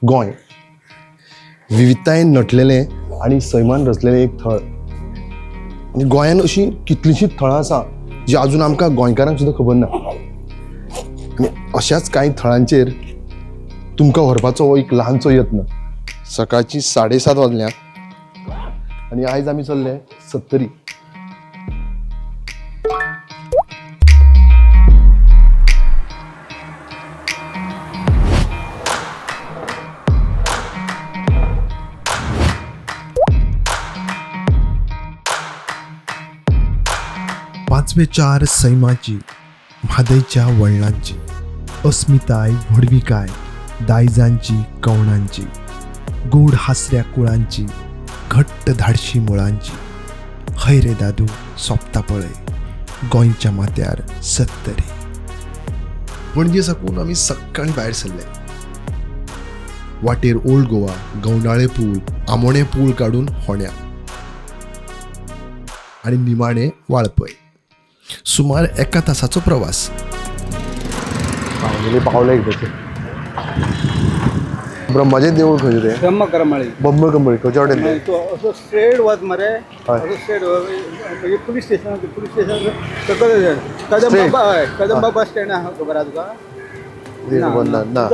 गोंय विविधतायेन नटलेलें आनी सैमान रचलेलें एक थळ. आनी गोंयान अशीं कितलींशींच थळां आसा जी आजून आमकां गोंयकारांक सुद्दां खबर ना. आनी अशाच कांय थळांचेर तुमकां व्हरपाचो हो एक ल्हानसो यत्न. सकाळची 7:30 वाजल्यात आनी आयज आमी चल्ले सत्तरी. पांचवे चार सैमाची, म्हादयच्या वळणांची, अस्मिताय व्हडविकाय दायजांची कवणांची, गोड हासऱ्या कुळांची, घट्ट धाडशी मुळांची. हय रे दादू सोंपता पळय गोंयच्या माथ्यार सत्तरी. पणजे साकून आमी सकाळी भायर सरले. वाटेर ओल्ड गोवा, गवंडाळे पूल, आमोणें पूल काडून होण्या आनी निमाणें वाळपय. सुमार एका तासाचो प्रवास. फायनली पावले एकदाचे. ब्रह्माचें देवूळ खंय रे? ब्रह्मकरमळी. ब्रह्मकमळी खंयच्या वाटेन तें? तू असो स्ट्रेट वच मरे. हय. असो स्ट्रेट मागीर पुलीस स्टेशन, पुलीस स्टेशन सकयल कदंबा. Straight? हय, कदंबा बस स्टँड आहा, खबर आहा तुका? ते खबर ना ना.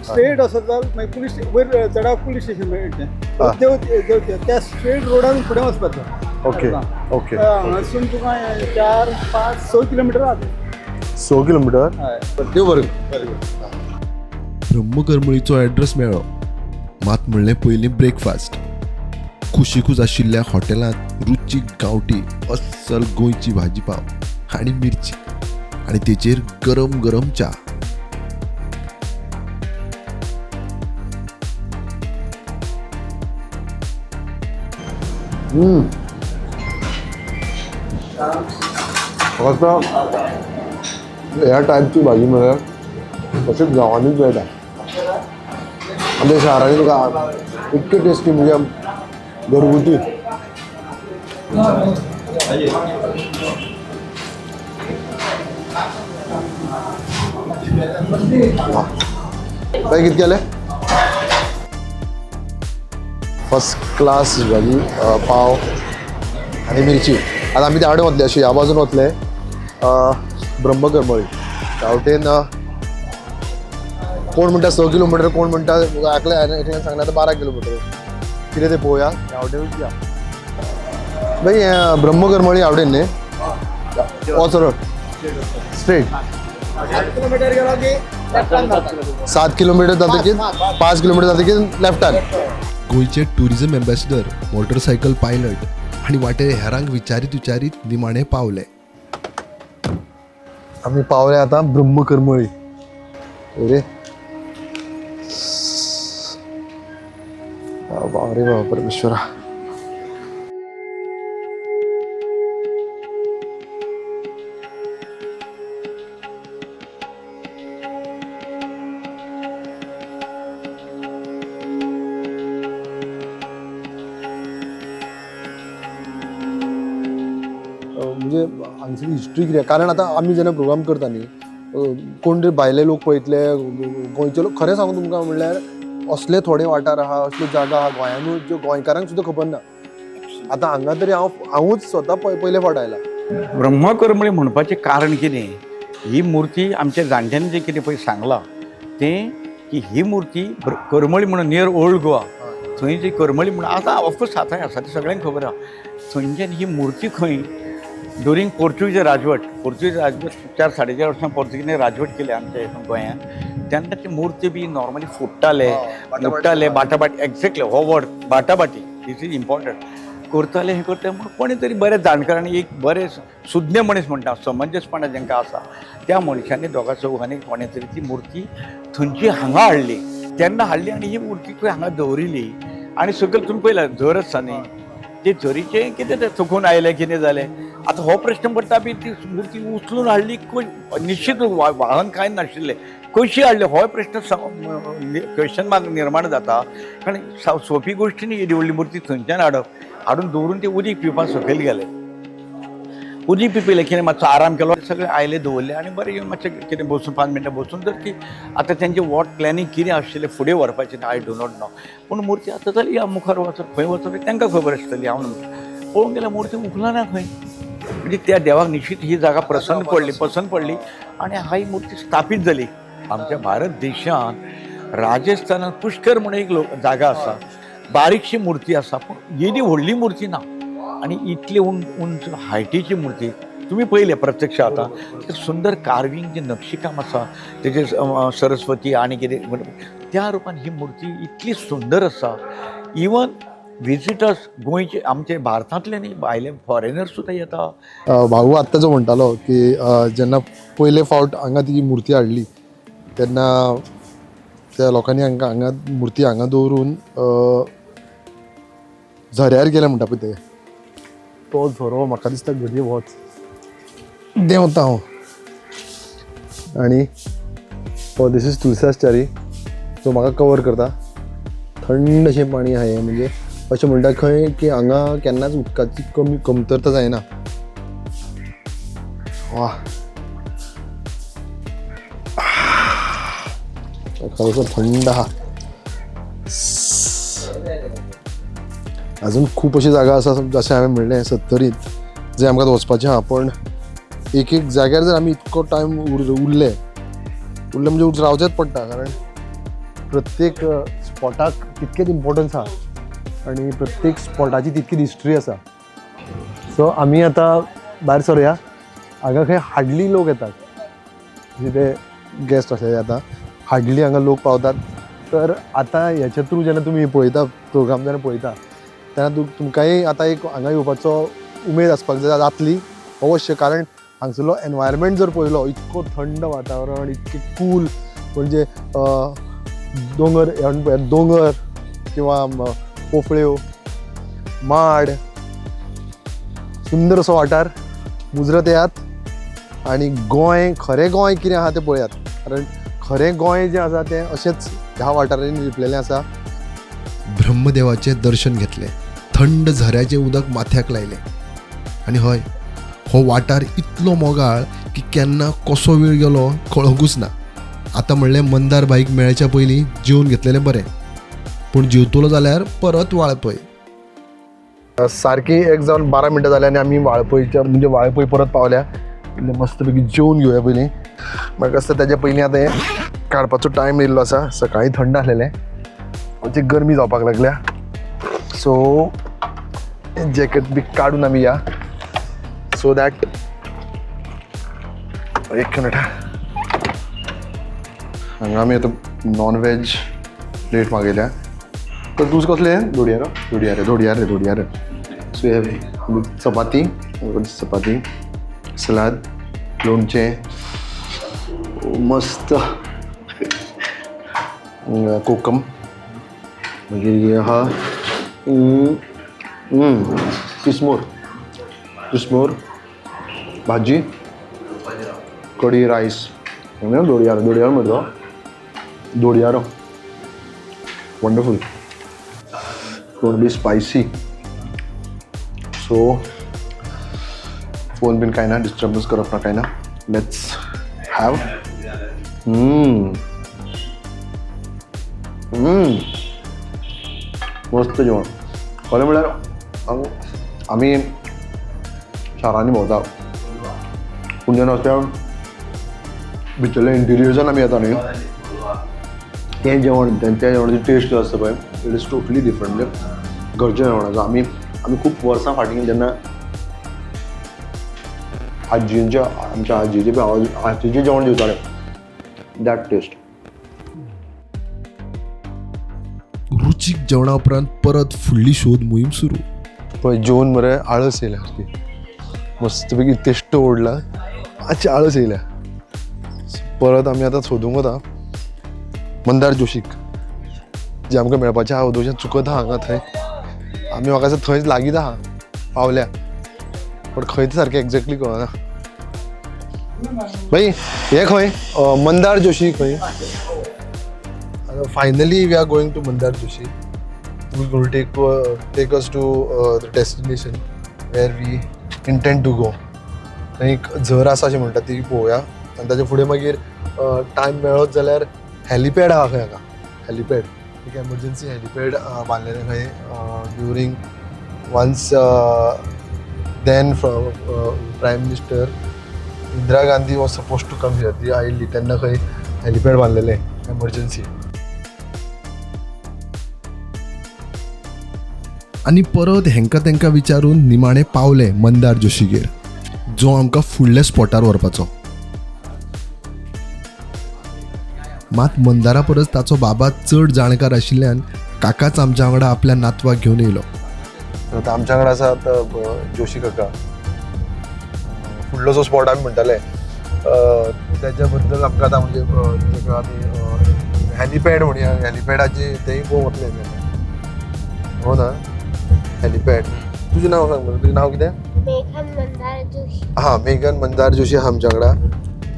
स्ट्रेट असो चल, मागीर पुलीस वयर चडाक पुलीस स्टेशन मेळटलें. हा. देव देव त्या स्ट्रेट रोडान फुडें वचपाचें. Okay okay. हांगासून तुका 4 5 6 किलोमिटर आहा तें. 6 किलोमिटर. हय. देव बरें. बरें. ब्रह्मकरमळीचो ॲड्रेस मेळ्ळो मात म्हणलें पयलीं ब्रेकफास्ट. कुशिकूच आशिल्ल्या हॉटेलांत रुचीक गांवठी अस्सल गोंयची भाजी पाव आनी मिरची आनी तेचेर गरम गरम च्या. फक्त ह्या टायपची भाजी म्हळ्यार तशेंच गांवांनीच मेळटा. आमच्या शारांनी तुका इतकी टेस्टी म्हणजे घरगुती. काय कितके आले? फर्स्ट क्लास भाजी, पाव आनी मिरची. आतां आमी त्या वटेन वतले, अशी ह्या बाजून वतले ब्रह्मकरमळी त्या वटेन. कोण म्हणटा 6 किलोमिटर, कोण म्हणटा एकल्या एकल्यान सांगलें आतां 12 किलोमिटर. कितें तें पळोवया, ह्या वटेनूच या. बाई, हें ब्रह्मकरमळी ह्या वटेन न्ही? हो सरळ स्ट्रेट. 7 किलोमिटर गेलो की लेफ्टान जाता. 7 किलोमिटर जातकीर, 5 किलोमिटर जातकीर लेफ्टान. गोंयचे टुरिझम एम्बेसडर, मोटरसायकल पायलट आनी वाटेर हेरांक विचारीत विचारीत निमाणें पावले. आमी पावले आतां ब्रह्मकरमळी. रे बाबा रे बाबा परमेश्वरा. म्हणजे हांगसरली हिस्ट्री कितें, कारण आतां आमी जेन्ना प्रोग्राम करता न्ही, कोण तरी भायले लोक पळयतले, गोंयचे लोक. खरें सांगू तुमकां म्हणल्यार असले थोडे वाठार आहा, असल्यो जागा आहा गोंयानूच ज्यो गोंयकारांक सुद्दां खबर ना. आतां हांगा तरी हांव हांवूच स्वता पयले फावट आयला. ब्रह्मकरमळी म्हणपाचें कारण कितें, ही मुर्ती आमच्या जाणट्यांनी जें कितें पळय सांगलां तें की ही मुर्ती करमळी म्हणून नियर ओल्ड गोवा थंय जी करमळी म्हणून आतां ऑफकोर्स आतांय आसा तें सगळ्यांक खबर आहा. थंयच्यान ही मुर्ती खंय ड्युरींग पोर्तुगीज राजवट, पोर्तुगीज राजवट 4 4.5 वर्सां पोर्तुगीजांनी राजवट केली आमच्या हितून गोंयांत, तेन्ना ती मुर्ती बी नॉर्मली फोडटाले, मोडटाले, बाटाबाटी. एक्झॅक्टली हो वर्ड बाटाबाटी, this is important. करताले हें करताले म्हूण कोणी तरी बरे जाणकारांनी, एक बरे सुज्ञ मनीस म्हणटा, समंजसपणा जांकां आसा त्या मनशांनी दोगा चौगांनी कोणें तरी ती मुर्ती थंयची हांगा हाडली. तेन्ना हाडली आनी ही मुर्ती खंय हांगा दवरिली आनी सकयल तुमी पळयला झर आसा न्ही, ते झरीचें कितें तें चुकून आयलें, कितें जालें, आतां हो प्रश्न पडटा बी ती मुर्ती उचलून हाडली निश्चित वाहन कांय नाशिल्लें, कशी हाडली होय प्रश्न क्वेश्चन मार्क निर्माण जाता. कारण सोंपी गोश्ट न्ही, येदी व्हडली मुर्ती थंयच्यान हाडप, हाडून दवरून ती उदीक पिवपाक सकयल गेले. उदीक बी पिलें कितें मातसो आराम केलो, सगळें आयले दवरले आनी बरें येवन मातशें कितें बसून 5 मिनटां बसून तर ती आतां तेंचें what planning कितें आशिल्लें फुडें व्हरपाचें I do not know. पूण मुर्ती आतां जाली ह्या मुखार वचप खंय वचप तांकां खबर आसतली. हांव पळोवंक गेल्यार मुर्ती उखलना खंय, म्हणजे त्या देवाक निश्चित ही जागा प्रसन्न पडली, पसंत पडली आनी हांगा ही मुर्ती स्थापीत जाली. आमच्या भारत देशांत राजस्थानात पुष्कर म्हणून एक जागा आसा, बारीकशी मूर्ती आसा पूण येदी व्हडली मूर्ती ना आनी इतली उंच हायटीची मूर्ती तुमी पळयल्या प्रत्यक्ष. आतां ते सुंदर कार्विंग जें नक्षीकाम आसा तेजेर सरस्वती आनी कितें त्या रुपान ही मूर्ती इतली सुंदर आसा. इवन विजिटर्स गोंयचे आमचे भारतांतले न्ही भायले फॉरेनर्स सुद्दां येता. भाऊ आत्तां जो म्हणटालो की जेन्ना पयले फावट हांगा ती मुर्ती हाडली तेन्ना त्या लोकांनी हांगा हांगा मुर्ती हांगा दवरून झऱ्यार गेले म्हणटा पळय ते, तो झरो म्हाका दिसता घडये होच. देंवता हांव आनी हो this is तुळसास च्यारी जो म्हाका कवर करता. थंड अशें पाणी आहा हें, म्हणजे अशें म्हणटा खंय की हांगा केन्नाच उदकाची कमी कमतरता जायना. वा, खरोखर थंड आहा. अजून खूप अशी जागा आसा जशें हांवें म्हणलें सत्तरींत जे आमकां वचपाचें आहा, पण एक एक जाग्यार जर आमी इतको टायम उरले उरले म्हणजे रावचेंच पडटा, कारण प्रत्येक स्पॉटाक तितकेच इम्पोर्टन्स आहा आनी प्रत्येक स्पॉटाची तितकी हिस्ट्री आसा. सो आमी आतां भायर सरुया. हांगा खंय हार्डली लोक येतात, म्हणजे ते गेस्ट आसले आतां हार्डली हांगा लोक पावतात. तर आतां हेच्या थ्रू जेन्ना तुमी पळयता प्रोग्राम जेन्ना पळयता तेन्ना तुमकांय आतां एक हांगा येवपाचो उमेद आसपाक जाय जातली अवश्य, कारण हांगसरलो एनवायरमेंट जर पळयलो इतको थंड वातावरण, इतकें कूल, म्हणजे दोंगर दोंगर किंवा पोफळ्यो माड, सुंदर असो वाठार. मुजरत येयात आनी गोंय, खरें गोंय कितें आहा तें पळयात, कारण खरें गोंय जें आसा तें अशेंच ह्या वाठारांनी लिपलेलें आसा. ब्रह्मदेवाचें दर्शन घेतलें, थंड झऱ्याचें उदक माथ्याक लायलें आनी हय, हो वाठार इतलो मोगाळ की केन्ना कसो वेळ गेलो कळोंकूच ना. आतां म्हणलें मंदार बाईक मेळच्या पयलीं जेवन घेतलेलें बरें, पूण जेवतलो जाल्यार परत वाळपय. सारकी 1 जावन 12 मिनटां जाली आनी आमी वाळपयच्या म्हणजे वाळपय परत पावल्या. मस्तपैकी जेवन घेवया पयलीं. म्हाका दिसता तेज्या पयलीं आतां हें काडपाचो टायम येयल्लो आसा. सकाळीं थंड आसलेलें, मातशी गरमी जावपाक लागल्या. सो जॅकेट बी काडून आमी या, सो that एक मिनट. हांगा आमी आतां नॉन वेज प्लेट मागयल्या. तर तुज कसलें? धोडयारो धोडयारे धोडयारे धोडयारे. सो हे चपाती, चपाती, सलाद, लोणचें, मस्त कोकम, मागीर आहा किसमूर, किसमूर भाजी, कडी, रायस, धोडयारो धोडयारो म्हणटा धोडयारो. Wonderful, gonna be spicy. So phone बीन कांय ना, डिस्टर्बन्स करप ना कांय ना. Let's have. मस्त जेवण. खरें म्हणल्यार आमी शारांनी भोंवता, पूण जेन्ना त्या भितरल्या इंटिरियर्सान आमी येता न्ही, तें जेवण, त्या जेवणाची टेस्ट जो आसता पळय, it is totally different. म्हणजे घरच्या जेवणाचो आमी आमी खूब वर्सां फाटीं जेन्ना आजयेंच्या, आमच्या आजयेचे आजयेचें जेवण जेवताले, that taste. रुचीक जेवणा उपरांत परत फुडली शोध मोहीम सुरू. पळय जेवन मरे आळस येयल्या सारकी, मस्तपैकी तेश्ट ओडला, मातशी आळस येयल्या. परत आमी आतां सोदूंक वता मंदार जोशीक, जे आमकां मेळपाचें आहा. दोशान चुकत आहा हांगा थंय आमी, म्हाका दिसता थंयच लागींच आहा पावल्या, पण खंय तें सारकें एग्जॅक्टली कळना. भाई हे खंय मंदार जोशी खंय? Finally we are going to Mandar Joshi, who is going to take us to the destination where we intend to go. थंय एक झर आसा अशें म्हणटा ती पळोवया आनी ताच्या फुडें मागीर टायम मेळत जाल्यार हेलिपॅड आहा खंय हांगा. हेलिपॅड एक एमर्जन्सी हेलिपॅड बांदलेलें खंय during once then prime minister Indira Gandhi was suppose to come here, ती आयिल्ली तेन्ना खंय हेलिपॅड बांदलेलें एमर्जन्सी. आनी परत हेंकां तेंकां विचारून निमाणे पावले मंदार जोशीगेर, जो आमकां फुडल्या स्पॉटार व्हरपाचो. मात मंदारा परस ताचो बाबा चड जाणकार आशिल्ल्यान काकाच आमच्या वांगडा आपल्या नातवाक घेवन येयलो. आतां आमच्या वांगडा आसा आतां जोशी काका. फुडलो जो स्पॉट आमी म्हणटाले त्याच्या बद्दल आमकां आतां म्हणजे ताका आमी हेलिपॅड म्हणया, हेलिपॅडाची तेंय पळोवंक वतले आमी आतां. हो ना, हेलिपॅड. तुजें नांव सांग बरें, तुजें नांव कितें? मेघन मंदार जोशी. हां, मेघन मंदार जोशी आहा आमच्या वांगडा,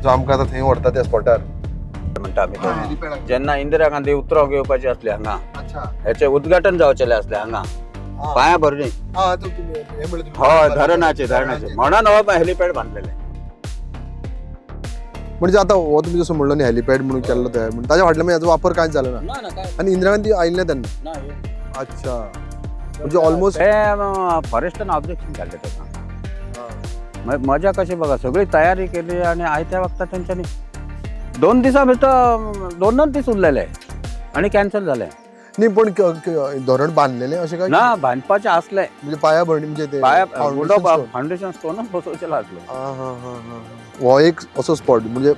जो आमकां आतां थंय व्हरता त्या स्पॉटार. म्हणटा आमी तो. जेन्ना इंदिरा गांधी उतराव घेवपाची असले हांगा, अच्छा, हेचे उद्घाटन जावचेले असले हांगा, पांया भरणी. हां, तुमी हें म्हणलें तुमी. हय, धरणाचे धरणाचे म्हणून हो हेलिपॅड बांदलेले. म्हणजे आतां हो तुमी जसो म्हणलो न्ही हेलिपॅड म्हणून केल्लो तयार, म्हणून ताच्या फाटल्यान मागीर हाचो वापर कांयच जालो ना. ना, काय आनी इंदिरा गांधी आयिल्ले तेन्ना? अच्छा, म्हणजे ऑलमोस्ट ते फॉरेस्टान ऑब्जेक्शन घातले ताका. मजा कशी बघा, सगळी तयारी केली आणि आयत्या वक्ता तेंच्यांनी 2 दिसां भितर 2 दीस उरलेले आणि कॅन्सल जाले. न्ही, पण धरण बांदलेले अशें काय? ना, बांदपाचें आसलें. म्हणजे पाया भरणी म्हणजे ते पाया foundation stone. Foundation स्टोनच बसोवचेलो आसलो. आं, हां हां हां. हो एक असो स्पॉट म्हणजे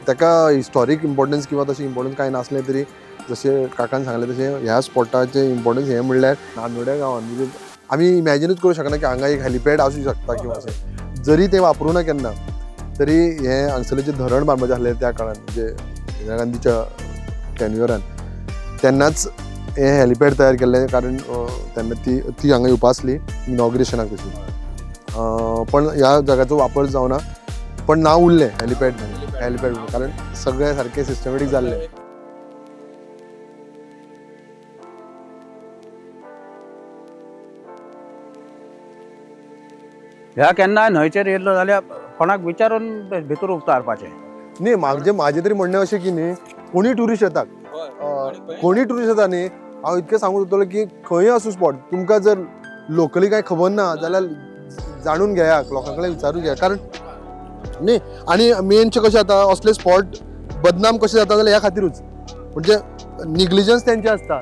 ताका हिस्टॉरीक इम्पॉर्टन्स किंवा तशें इम्पॉर्टन्स कांय नासलें तरी जशें काकान सांगलें तशें ह्या स्पॉटाचें इम्पॉर्टन्स हें म्हणल्यार नानोड्या गांवांत म्हणजे आमी इमॅजिनूच करूं शकना की हांगा एक हेलिपॅड आसूं शकता किंवा अशें. जरी तें वापरूं ना केन्ना तरी हें हांगसरलें जें धरण बांदपाचें आसलें त्या काळान म्हणजे इंदिरा गांधीच्या टेन्युअरान तेन्नाच हें हेलिपॅड तयार केल्लें, कारण तेन्ना ती ती हांगा येवपा आसली इनॉग्रेशनाक तशी. पण ह्या जाग्याचो वापर जावना, पण नांव उरलें हेलिपॅड म्हणून, हेलिपॅड म्हणून, कारण सगळें सारकें सिस्टमॅटीक जाल्लें. ह्या केन्नाय न्हंयचेर येयलो जाल्यार कोणाक विचारून भितर उतारपाचें. न्ही, म्हाजें तरी म्हणणें अशें की न्ही, कोणीय ट्युरिस्ट येतात, कोणीय ट्युरिस्ट येता न्ही, हांव इतकें सांगूंक सोदतलो की खंय आसूं स्पॉट, तुमकां जर लोकली कांय खबर ना जाल्यार जाणून घेयात, लोकां कडेन विचारून घेयात, कारण न्ही. आनी मेनशें कशें जाता, असले स्पॉट बदनाम कशें जाता जाल्यार ह्या खातीरूच, म्हणजे निग्लिजन्स तेंचें आसता,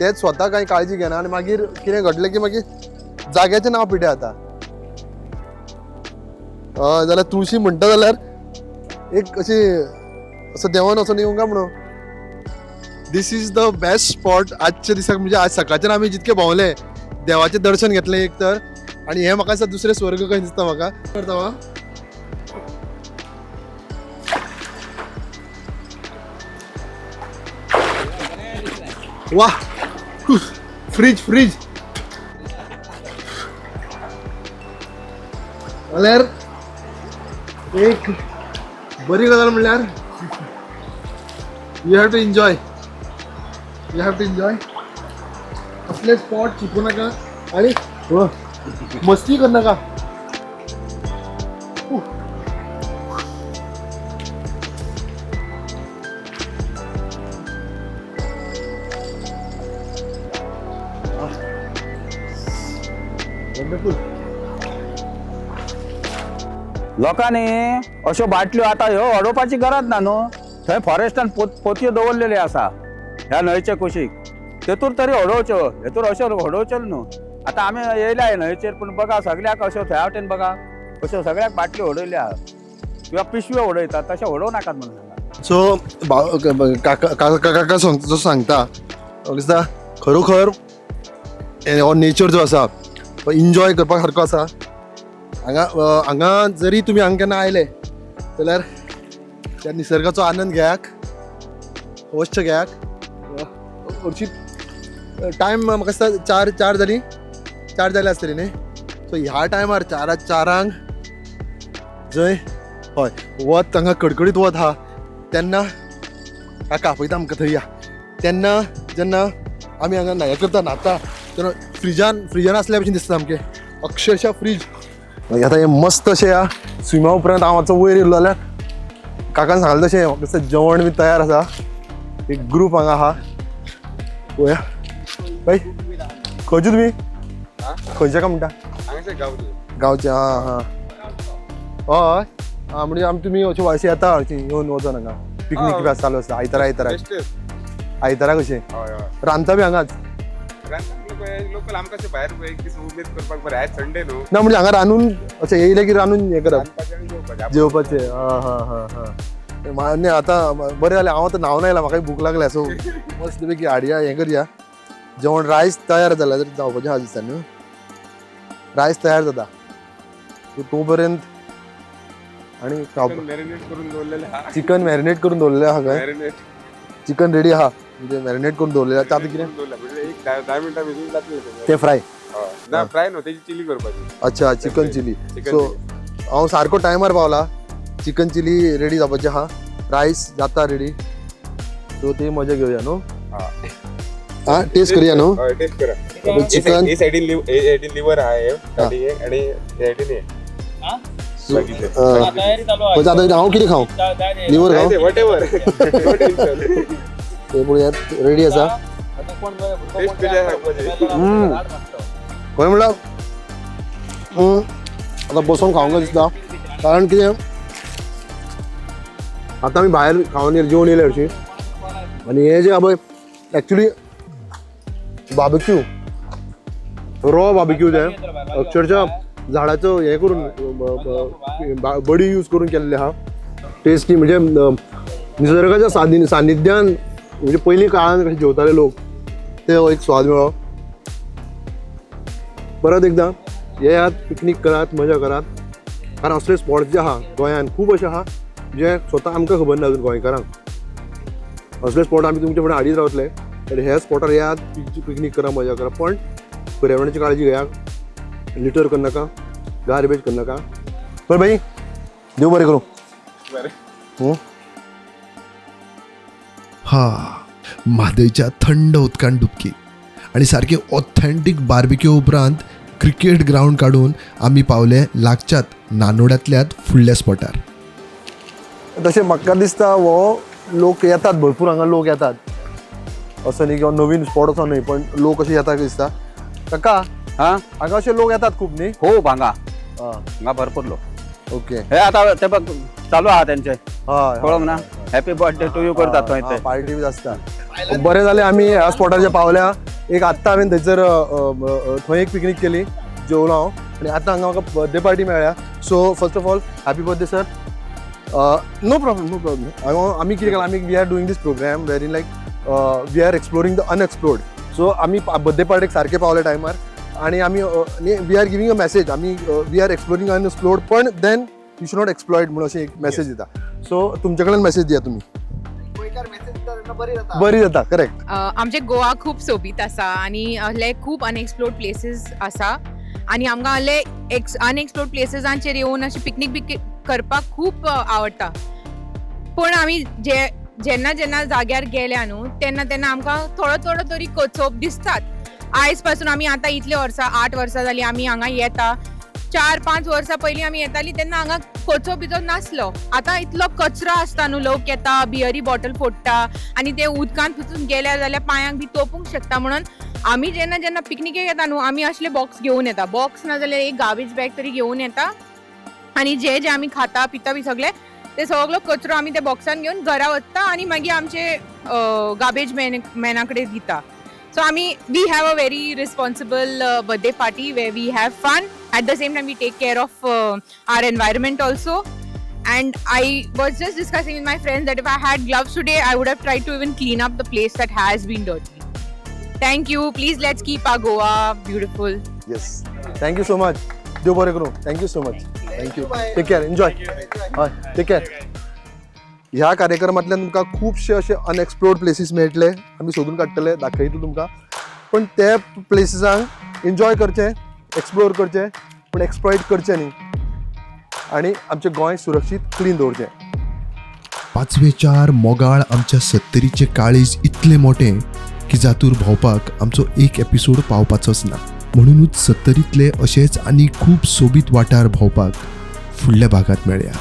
ते स्वता कांय काळजी घेना आनी मागीर कितें घडलें की मागीर जाग्याचें नांव पिड्ड्यार जाता. जाल्यार तुळशी म्हणटा जाल्यार एक अशी असो देवान वचोन येवंक काय म्हणून. This is the best spot आजच्या दिसाक, म्हणजे आज सकाळच्यान आमी जितके भोंवले, देवाचें दर्शन घेतलें एक तर, आनी हें म्हाका दिसता दुसरें स्वर्ग कशें दिसता म्हाका. करता वा? वा, फ्रीज फ्रीज जाल्यार एक बरी गजाल म्हणल्यार you have to enjoy, you have to enjoy. असले स्पॉट चुकू नाका आनी मस्ती कर नाका. वंडरफूल. लोकांनी अश्यो बाटल्यो आतां ह्यो अडोवपाची गरज ना न्हू, थंय फॉरेस्टान पोतयो दवरलेल्यो आसा ह्या न्हंयचे कुशीक, तेतूर तरी अडोवच्यो, हेतूर अश्यो अडोवच्यो न्हू. आतां आमी येयल्या न्हंयचेर, पूण बघा सगळ्याक अश्यो थंय वटेन बघा अश्यो सगळ्याक बाटल्यो उडयल्या किंवा पिशव्यो उडयतात, तशें उडोवं नाकात म्हणून सांगा. सो काका काका जो सांगता दिसता खरोखर हो नेचर जो आसा तो इन्जॉय करपा सारको आसा. हांगा हांगा जरी तुमी हांगा केन्ना आयले जाल्यार त्या निसर्गाचो आनंद घेयात, अवश्य घेयात. हरशीं टायम म्हाका दिसता चार जाली, चार जाली आसतली न्ही. सो ह्या टायमार चारांक जंय हय वत हांगा कडकडीत वत आहा तेन्ना काका आपयता आमकां थंय या. तेन्ना जेन्ना आमी हांगा न्हाय करता न्हाता तेन्ना फ्रिजान आसल्या भशेन दिसता सामकें, अक्षरशः फ्रीज. मागीर आतां हें मस्त अशें ह्या स्विमा उपरांत हांव मातसो वयर येयलो जाल्यार काकान सांगलें तशें म्हाका दिसता जेवण बी तयार आसा. एक ग्रूप हांगा आहा, पळोवया. बाय, खंयचे तुमी? खंयचे काय म्हणटा? गांवचे. आं हां, हय. आं, म्हणजे आमी तुमी अशें अशें येता, अशें येवन वचोन हांगा पिकनीक बी चालू आसता आयतारा? आयतारा, आयतारा कशें रांदता बी हांगाच? लोकल आमकां अशें भायर एक दीस उमेद करपाक बरें. आयज संडे न्हू. ना, म्हणजे हांगा रांदून अशें येयलें की रांदून हें करप. रांदपाचें आनी जेवपाचें. जेवपाचें. आं हां हां हां, मान्य. आतां बरें जालें, हांव आतां न्हांवन आयला, म्हाका भूक लागल्या. सो मस्त पैकी हाडया, हें करया जेवण. रायस तयार जाला तर जावपाचें आहा दिसता न्हू. रायस तयार जाता सो तो पर्यंत आनी चिकन मॅरिनेट करून दवरलेलें आहा. चिकन मॅरिनेट करून दवरलेलें आहा काय? मॅरिनेट. चिकन रेडी आहा, म्हणजे मॅरिनेट करून दवरलेलें. आतां कितें? दवरलें म्हणजे एक 10 मिनटां भिजून जातलें तें. ते फ्राय? हय. ना, फ्राय न्हू, तेजी चिली करपाची. अच्छा, चिकन चिली. चिकन. सो हांव सारको टायमार पावला. चिकन चिली रेडी जावपाचें आहा, रायस जाता रेडी, सो ती मजा घेवया न्हू. आं, टेस्ट करूया न्हू. हय, टेस्ट करा. चिकन. हे सायडीन हे सायडीन लिवर आहा, हे आणि हे सायडीन हे बाकीचें. आतां हांव कितें खावं? लिवर खावं? What ever. ते पळयात, रेडी आसा. टेस्ट कशें सांगपाचें. खंय म्हणल्यार आतां बसोन खावंक जाय दिसता, कारण कितें, आतां आमी भायर खावन येयले, जेवन येयले हरशीं. आनी हें जें आहा पळय, एक्चुली बार्बेक्यू, रॉ बार्बेक्यू तें अक्षरशः झाडाचो हें करून बडी यूज करून केल्लें आहा. टेस्टी, म्हणजे निसर्गाच्या सानिध्यान, म्हणजे पयलीं काळान कशे जेवताले लोक, ते एक स्वाद मेळ्ळो. परत एकदां येयात, पिकनीक करात, मजा करात, कारण असले स्पॉट्स जे आहा गोंयान खूब अशे आहा जे स्वता आमकां खबर ना अजून गोंयकारांक. असले स्पॉट आमी तुमच्या फुडें हाडीत रावतले. तर ह्या स्पॉटार येयात, पिकनीक करा, मजा करा, पण पर्यावरणाची काळजी घेयात. लिटर करनाका, गार्बेज करनाका. बरें भाई, देव बरें करूं. बरें. हा, म्हादयच्या थंड उदकान डुबकी आनी सारके ऑथेंटीक बार्बिक्यू उपरांत क्रिकेट ग्रावंड काडून आमी पावले लागच्यात नानोड्यांतल्यात फुडल्या स्पॉटार. तशें म्हाका दिसता हो लोक येतात, भरपूर हांगा लोक येतात, असो न्ही किंवा नवीन स्पॉट असो न्हय, पण लोक अशे येतात दिसता काका. हा. हांगा अशे लोक येतात खूब न्ही? खूप हांगा. हां. हांगा भरपूर लोक. हे आता ते बघ, चालू आहा त्यांचे. हय. कळोंक ना, हॅपी बर्थडे टू you करतात थंय ते. पार्टी बी आसता. बरें जालें आमी ह्या स्पॉटाचेर पावल्या. एक आत्तां हांवें थंयसर थंय एक पिकनीक केली, जेवलो हांव, आनी आतां हांगा म्हाका बर्थडे पार्टी मेळ्ळ्या. So first of all, happy birthday, sir. No problem, no problem. आमी कितें केलां, आमी we are doing this program wherein like we are exploring the unexplored. So आमी बर्थडे पार्टीक सारके पावले टायमार आनी आमी we are giving a message, आमी we are exploring unexplored, पण then you should not exploit म्हणून अशें एक मॅसेज दिता. सो तुमचे कडेन मॅसेज दिया तुमी. बरी जाता, करेक्ट. आमचे गोवा खूब सोबीत आसा आनी असले खूब अनएक्सप्लोर्ड प्लेसीस आसा आनी आमकां असले एक्स अनएक्सप्लोर्ड प्लेसीसांचेर येवन अशें पिकनीक बी करपाक खूब आवडटा. पूण आमी जे जेन्ना जेन्ना जाग्यार गेल्या न्हू, तेन्ना तेन्ना आमकां थोडो थोडो तरी कचोप दिसतात. आयज पासून आमी आतां इतले वर्सां, 8 वर्सां जालीं आमी हांगा येता. 4-5 वर्सां पयलीं आमी येतालीं तेन्ना हांगा कचो बिचो नासलो. आतां इतलो कचरो आसता न्हू, लोक येता, बियरी बॉटल फोडटा आनी ते उदकांत वचून गेल्या जाल्यार पांयांक बी तोपूंक शकता. म्हणून आमी जेन्ना जेन्ना पिकनिकेक येता न्हू, आमी असले बॉक्स घेवन येता. बॉक्स ना जाल्यार एक गार्बेज बॅग तरी घेवन येता आनी जे जे आमी खाता पिता बी सगळे, ते सगलो कचरो आमी त्या बॉक्सान घेवन घरा वता आनी मागीर आमचे गार्बेज मॅना कडेन दिता. सो आमी we have a very responsible birthday party where we have fun, at the same time we take care of our environment also. And I was just discussing with my friends that if I had gloves today, I would have tried to even clean up the place that has been dirty. Thank you. Please, let's keep our Goa beautiful. Yes, thank you so much. देव बरें करूं. Thank you so much, thank you. Take care, enjoy. हय, take care. ह्या कार्यक्रमांतल्यान तुमकां खुबशे अशे unexplored places मेळटले. आमी सोदून काडटले, दाखयतले तुमकां, पण ते प्लेसीसांक एन्जॉय करचें, एक्सप्लोर करचें, पूण एक्सप्लॉयट करचें न्ही आनी आमचें गोंय सुरक्षीत क्लीन दवरचें. पाचवेचार मोगाळ आमच्या सत्तरीचें काळीज इतलें मोटें की जातूर भोंवपाक आमचो एक एपिसोड पावपाचोच ना. म्हणूनच सत्तरींतले अशेच आनी खूब सोबीत वाठार भोंवपाक फुडल्या भागांत मेळया.